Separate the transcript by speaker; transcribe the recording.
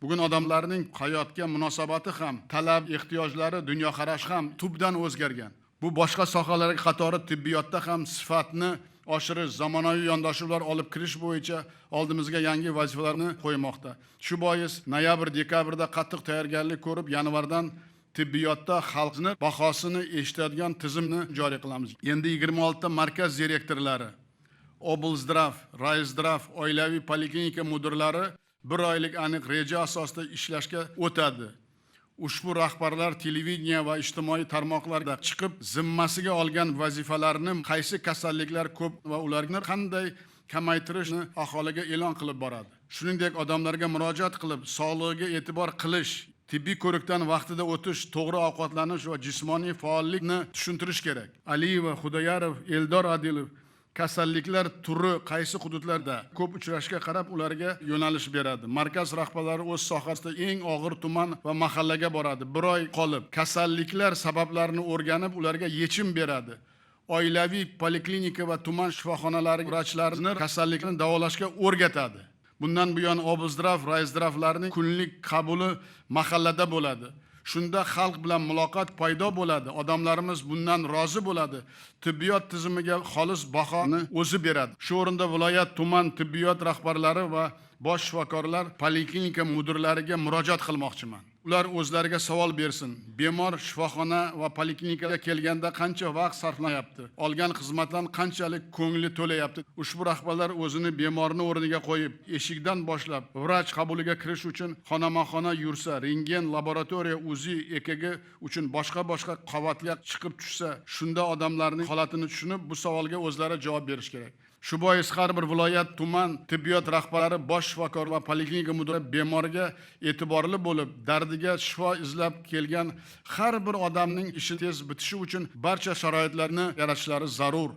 Speaker 1: Bugun odamlarning hayotga munosabati ham, talab ehtiyojlari, dunyoqarashi ham tubdan o'zgargan. Bu boshqa sohalarga qatori tibbiyotda ham sifatni oshirish, zamonaviy yondashuvlar olib kirish bo'yicha oldimizga yangi vazifalarni qo'ymoqda. Shu bois noyabr, dekabrda qattiq tayyorgarlik ko'rib, yanvardan tibbiyotda xalqni bahosini eshitadigan tizimni joriy qilamiz. Endi 26 ta markaz direktorlari, облздрав, райздрав, oilaviy poliklinika mudirlari bir oylik aniq reja asosida ishlashga o'tadi. Ushbu rahbarlar televideniye va ijtimoiy tarmoqlarda chiqib, zimmasiga olgan vazifalarni, qaysi kasalliklar ko'p va ularni qanday kamaytirishni aholiga e'lon qilib boradi. Shuningdek, odamlarga murojaat qilib, sog'lig'iga e'tibor qilish, tibbiy ko'rikdan vaqtida o'tish, to'g'ri ovqatlanish va jismoniy faollikni tushuntirish kerak. Aliyeva, Xudoyarov, Eldor Adilov kasalliklar turi qaysi hududlarda ko'p uchrashiga qarab ularga yo'nalish beradi. Markaz rahbarlari o'z sohasida eng og'ir tuman va mahallaga boradi. Bir oy qolib, kasalliklar sabablarini o'rganib, ularga yechim beradi. Oilaviy poliklinika va tuman shifoxonalari vrachlarini kasallikni davolashga o'rgatadi. Bundan buyon облздрав, райздрав larning kunlik qabuli mahallada bo'ladi. Shunda xalq bilan muloqot paydo bo'ladi. Odamlarimiz bundan rozi bo'ladi. Tibbiyot tizimiga xolis bahoni o'zi beradi. Shu o'rinda viloyat, tuman tibbiyot rahbarlari va bosh shifokorlar, poliklinika mudirlariga murojaat qilmoqchiman. Ular o'zlariga savol bersin. Bemor shifoxona va poliklinikaga kelganda qancha vaqt sarflayapti? Olgan xizmatdan qanchalik ko'ngli to'layapti? Ushbu rahbarlar o'zini bemorni o'rniga qo'yib, eshikdan boshlab vrach qabuliga kirish uchun xonama-xona yursa, rentgen, laboratoriya, УЗИ, ЭКГ uchun boshqa-boshqa qavatga chiqib tushsa, shunda odamlarning holatini tushunib, bu savolga o'zlari javob berish kerak. Shu bois har bir viloyat, tuman tibbiyot rahbarlari, bosh shifokor va poliklinika mudiri bemorga e'tiborli bo'lib, dardiga shifo izlab kelgan har bir odamning ishi tez bitishi uchun barcha sharoitlarni yaratishlari zarur.